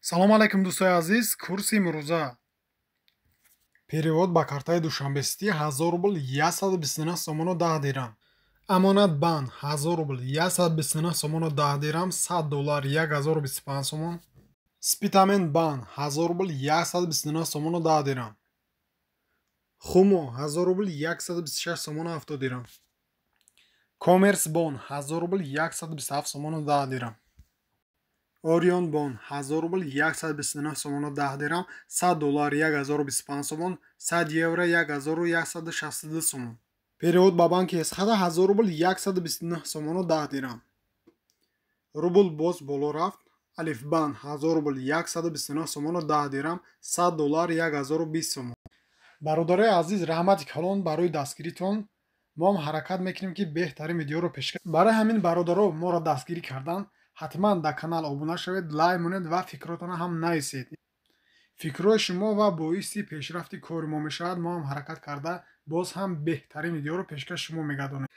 Салом алайкум, дӯстои азиз. Курси имрӯза: перевод ба картаи Душанбе Сити 1000 рубл 129 сомону 10 дирам, Амонатбанк 1000 рубл 129 сомону 10 дирам, 100 доллар 1025 сомон, Спитамен Банк 1000 рубл 129 сомону 10 дирам, Хумо 1000 рубл 126 сомону 70 дирам, Коммерсбонк 1000 рубл 127 сомону 10 дирам, Орионбонк 1000 рубл 129 сомону 10 дирам, 100 доллар 1025 сомон, 100 евро 1162 сомон. Перевод ба банки Эсхата 1000 рубл 129 сомону 10 дирам. Рубл боз боло рафт. Алифбанк 1000 рубл 129 сомону 10 дирам, 100 доллар 1020 сомон. Бародарои азиз, раҳмати калон барои дастгиритон. Мо ҳам ҳаракат мекунем, ки беҳтарин видеоро пешкаш. Барои ҳамин, бародаро, моро дастгирӣ кардан ҳатман дар канал обуна шавед, лайк монед ва фикротонро ҳам нависед. Фикрҳои шумо ва боиси пешрафти кори мо мешавад. Мо ҳам ҳаракат карда, боз ҳам беҳтарин видеоро пешкаш шумо мегардонем.